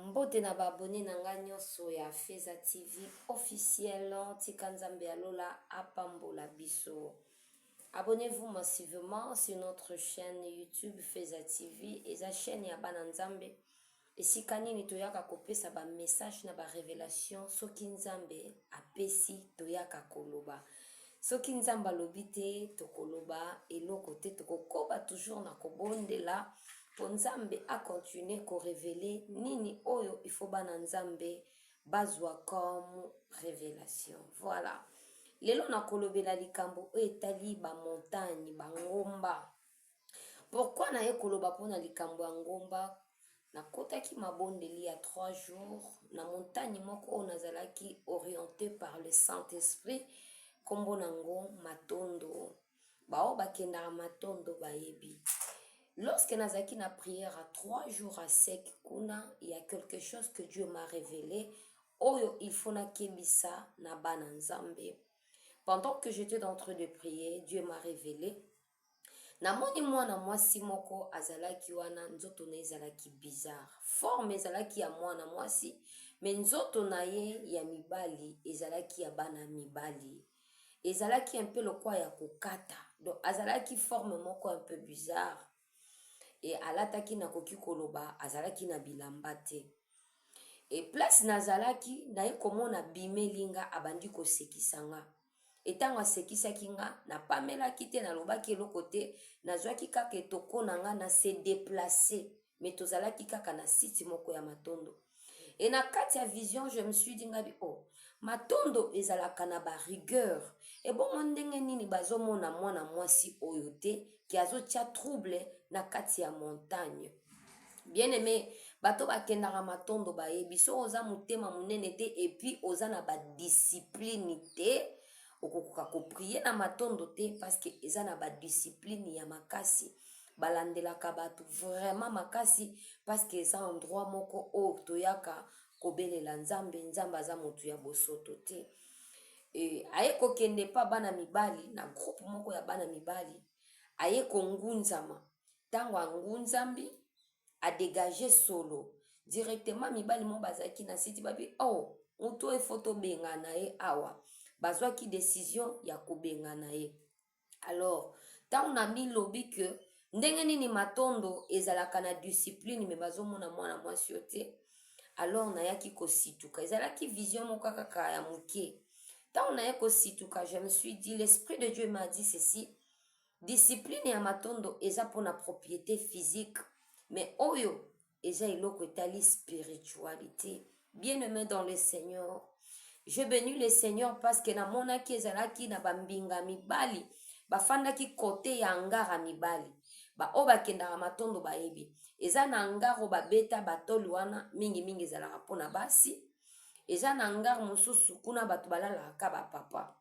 Mbote na ba abonnes na nga nionso ya Feza TV officiel tika Nzambe ya lola apambola biso. Abonnez-vous massivement sur notre chaîne YouTube Feza TV eza chaîne ya bana Nzambe esika nini toyaka kopesa ba message na ba revelation soki Nzambe apesi toyaka koloba soki Nzambe alobi te tokoloba eloko te tokokoba toujours na kobondela Po Nzambe a continuer ko reveler nini oyo il faut bana Nzambe bazua comme revelation. Voilà. Lelo nakolobela likambo oyo etali ba montagne, ba ngomba. Pourquoi naye koloba pona likambo ya ngomba? Nakotaki mabondeli ya 3 jours na montagne moko oyo nazalaki oriente par le Saint-Esprit, kombo nango Matondo. Baoyo bakendaka matondo bayebi. Lorsque nazalaki na prière à 3 jours à sec kuna, il y a quelque chose que Dieu m'a révélé oyo il faut nakebisa na bana Nzambe. Pendant que j'étais en train de prier, Dieu m'a révélé namoni mwana mwasi moko azalaki wana nzoto na ye ezalaki bizarre forme ezalaki ya mwana mwasi me nzoto na ye ya mibali ezalaki ya bana mibali Ezalaki un peu lokola ya kokata donc azalaki forme moko un peu bizarre et alataki nakoki koloba azalaki na bilamba te et place nazalaki naye komona abimeli nga abandi kosekisa nga et tango asekisaki nga napamelaki te nalobaki eloko te nazwaki kaka etoko na nga na se deplacer mais tozalaki kaka na site moko ya matondo et na kati ya vision je me suis dit ngabi oh matondo ezalaka na ba rigueur ebongo ndenge nini bazomona mwana mwasi oyo te ke azotia trouble na kati ya montagne bien aimé bato bakendaka matondo bayebi soki oza motema monene te epuis oza na badiscipline te okokoka koprie na matondo te parce que eza na badiscipline ya makasi balandelaka bato vraiment makasi parce que eza endroit moko oyo toyaka kobelela nzambe nzambe aza motu ya bosoto te e, aye kokende pa bana mibali na groupe moko ya bana mibali aye kongunzama ntango angunzambi adegage solo directement mibali moko bazalaki na siti babi oh motu oyo efo tobengana ye awa bazwaki decision ya kobengana ye Alors tango na milobi que ndenge nini matondo ezalaka na discipline mais bazomona mwana mwasi yo te alors nayaki kosituka ezalaki vision moko kaka ya moke ntango naye kosituka je me suis dit l'esprit de Dieu m'a dit ceci discipline ya matondo eza mpona propriété physique mais oyo eza eloko etali spiritualité bien aimé dans le seigneur je bénis le seigneur parce que namonaki ezalaki na bambinga mibali bafandaki kote ya angara mibali baoyo bakendaka matondo bayebi eza na angare oyo babeta batoli wana mingimingi ezalaka mpona basi eza na angare mosusu kuna bato balalaka ka bapapa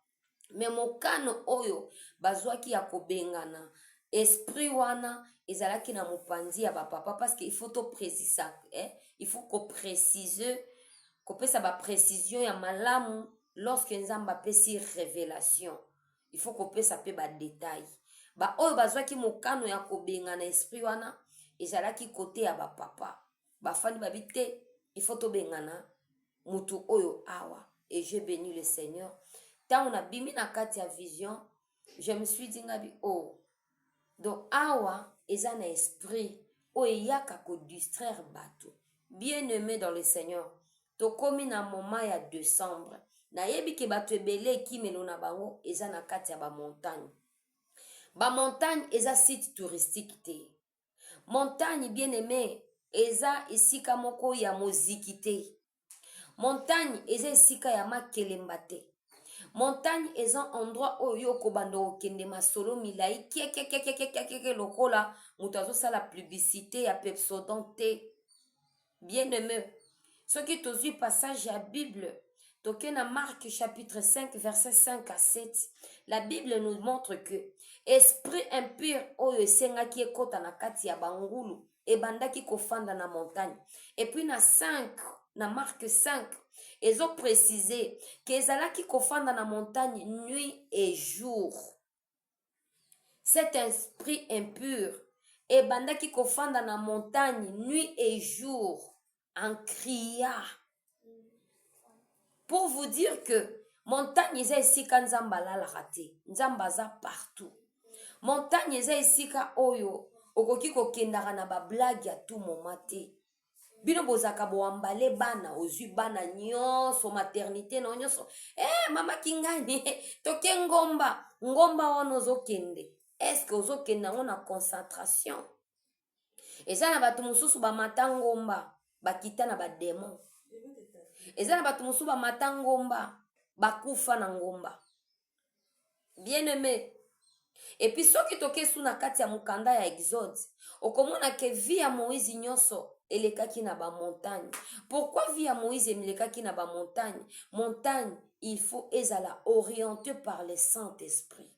me mokano oyo bazwaki ya kobengana esprit wana ezalaki na mopanzi ya bapapa parce que il faut toprécisa eh? il faut koprécise kopesa baprécision ya malamu lorsque nzambe apesi révélation il faut kopesa mpe badetail baoyo bazwaki mokano ya kobengana esprit wana ezalaki kote ya bapapa bafandi babi te il faut tobengana mutu oyo awa et je bénis le seigneur ntango nabimi na kati ya vision je me suis dit ngabi oh donc awa eza na esprit oyo eyaka kodistraire bato bien aimé dans le seigneur tokomi na moment ya décembre nayebi ke bato ebele ekimelo na bango eza na kati ya bamontagne bamontagne eza site touristique te Montagne bien aime eza esika moko ya moziki te. Montagne eza esika ya makelemba te. Montagne eza endroit oyo yo okobanda kokende masolo milai kiekiekiekiekiekie lokola moto azosala publicité ya Pepsodent te. Bien aime, soki tozwi passage ya Bible toke na Marc chapitre 5 verset 5 à 7, la Bible nous montre que esprit impur oyo esengaki ekota na kati ya bangulu ebandaki kofanda na montagne. Et puis na 5 na Marc 5 ezo préciser que ezalaki kofanda na montagne nuit et jour. Cet esprit impur ebandaki kofanda na montagne nuit et jour. En cria pour vous dire que montagne eza esika Nzambe alalaka te. Nzambe aza partout. Montagne eza esika oyo okoki kokendaka na bablague ya tout moment te. Bino bozalaka boambale bana, ozwi bana nyonso, maternité na yo nyonso, mama kingani toke ngomba. Ngomba wana ozokende, est-ce ozokende yango na concentration? Eza na bato mosusu bamata ngomba, bakita na badémon. Eza na bato mosusu bamata ngomba, bakufa na ngomba, bien aimé. Et puis soki toke su na kati ya mokanda ya Exode, okomona ke vie ya Moïse nyonso elekaki na bamontagne. Pourquoi vie ya Moïse elekaki na bamontagne? Montagne, il faut ezala orienté par le Saint Esprit.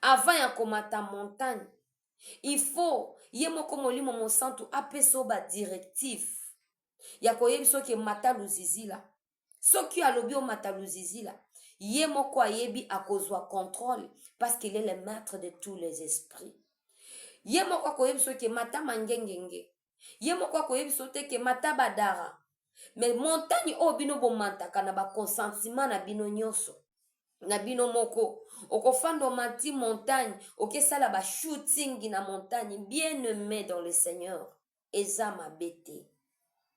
Avant ya komata montagne, il faut ye moko Molimo Mosantu apesa yo badirective ya koyebi soki mata luzizila. Soki alobi omata luzizila, ye moko ayebi, akozwa contrôle parce qu'il est le maître de tous les esprits. Ye moko akoyebi soki mata mangengenge, ye moko akoyebi so te ke mata badara. Mais montagne oyo bino bomantaka na baconsentiment na bino nyonso, na bino moko, okofanda, omati montagne, okesala bashooting na montagne. Bien aimé dans le Seigneur, eza mabe te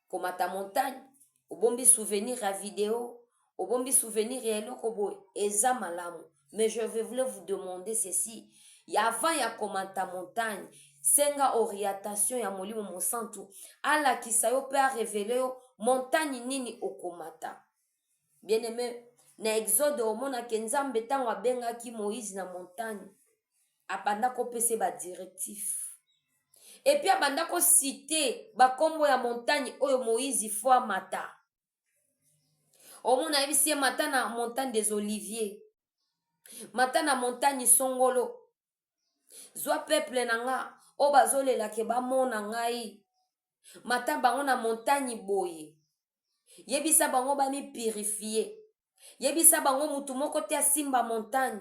komata montagne, obombi souvenir ya video, obombi souvenir ya eloko boye, eza malamu. Mais je vais voulais vous demander ceci: ya avant ya komata montagne, senga orientation ya Molimo Mosantu, alakisa yo mpe arévéler yo montagne nini okomata. Bien aimé, na Exode omonake Nzambe ntango abengaki Moïse na montagne, abanda kopesa badirective et puis abanda kociter bakombo ya montagne oyo Moïse faut amata. Omona, ayebisi ye: mata na montagne des Oliviers, mata na montagne songolo, zwa peuple na nga oyo bazolelake bamona ngai, mata bango na montagne boye, yebisa bango bamipurifier, yebisa bango mutu moko te asimba montagne,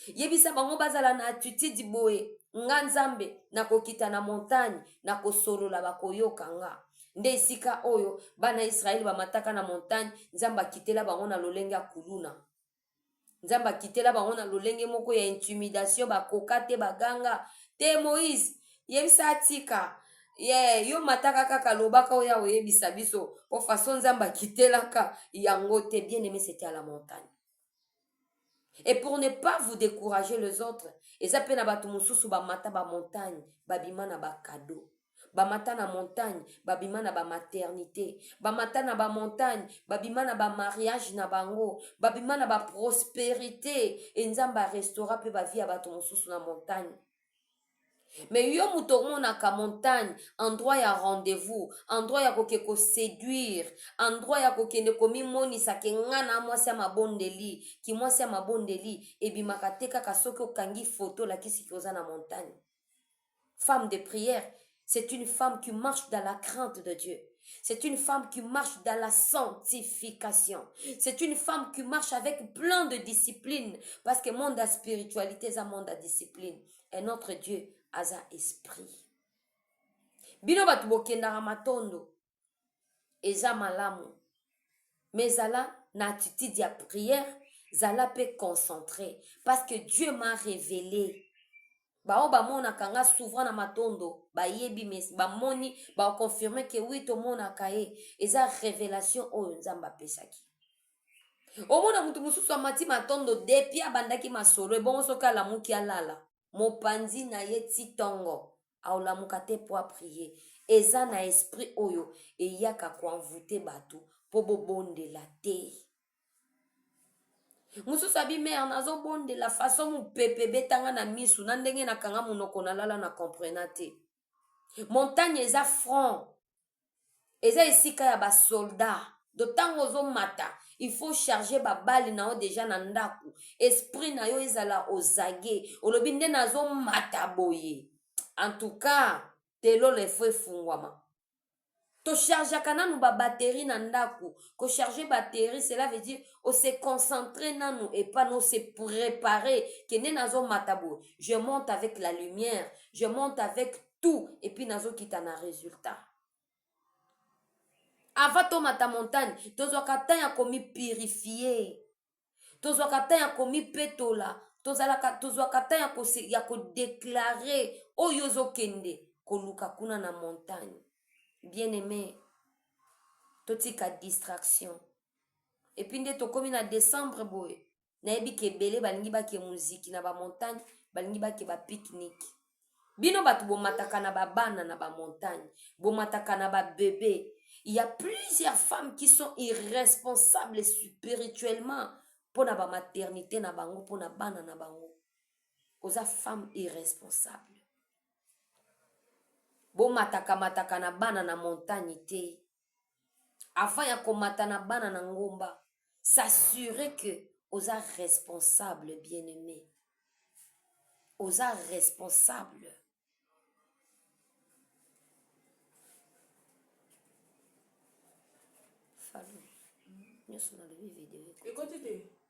yebisa bango bazala na attitude boye. Nga Nzambe nakokita na montagne, nakosolola, bakoyoka nga. Nde esika oyo bana Israele bamataka na montagne, Nzambe akitela bango na lolenge ya kuluna. Nzambe akitela bango na lolenge moko ya intimidation, bakoka te, baganga te. Moïse yebisa atika ye, yo mataka kaka, lobaka oyo oyebisa biso, po façon Nzambe akitelaka yango te. Bien aimé, c'était à la montagne. Et pour ne pas vous décourager les autres, eza mpe na bato mosusu bamata bamontagne, babima na bacadeau, bamata na montagne, babima na bamaternité, bamata na bamontagne, babima na bamariage na bango, babima na baprospérité. E Nzambe arestaura mpe bavie ya bato mosusu na montagne. Mais yo moto omonaka montagne endroit ya rendez-vous, endroit ya koke koséduire, endroit ya kokende komimonisa ke nga na mwasi ya mabondeli, ki mwasi ya mabondeli ebimaka te kaka soki okangi foto, olakisi ki oza na montagne. Femme de prière, c'est une femme qui marche dans la crainte de Dieu. C'est une femme qui marche dans la sanctification. C'est une femme qui marche avec plein de discipline. Parce que monde ya spiritualité, c'est un monde ya discipline. Et notre Dieu aza esprit. Bino bato bokendaka matondo, eza malamu, mais zala na attitude ya prière, zala mpe concentré, parce que Dieu m'a révélé. Bao bamonaka nga souvent na matondo bayebi, mais bamoni, baconfirmer ke oui, tomonaka ye. Eza révélation oyo Nzambe apesaki. Omona motu mosusu amati matondo, depuis abandaki masolo, ebongo soki alamuki, alala mopanzi na ye ti ntongo, aolamuka te po aprier. Eza na esprit oyo eyaka koenvoûter bato mpo bobondela te. Mosusu abi: mare, nazobondela, façon mopepe ebetanga na misu, na ndenge nakanga monoko, nalala, na comprena te. Montagne eza front, eza esika ya basoldat. Do ntango ozomata, il faut charger babali na yo déjà na ndako, esprit na yo ezala ozage. Olobi nde nazomata boye, en tout cas telolo efo efungwama. Tochargeaka nanu babatterie na ndako. Kocharger batterie, cela veut dire ose concentrer nanu epana, ose préparer ke nde nazomata boye, je monte avec la lumière, je monte avec tout, et puis nazokita na résultat. Avant tomata montagne, tozwaka temps ya komipurifier, tozwaka temps ya komipetola, tozalaka tozwaka temps ya kose ya kodeklare oyo ozokende koluka kuna na montagne. Bien aime, totika distraction. Epuis nde tokomi na decembre boye, nayebi ke ebele balingi bake muziki na ba montagne, balingi bake ba pique-nique. Bino bato bomataka na ba bana na ba montagne, bomataka na ba bebe. Il y a plusieurs femmes qui sont irresponsables spirituellement mpo na ba maternité na bango, mpo na bana na bango. Oza femme irresponsable. Bomataka mataka na bana na montagne te. Avant ya komata na bana na ngomba, s'assurer que oza responsable bien-aimé. Oza responsable. Fallou, nyonso nalobi video ekoti te.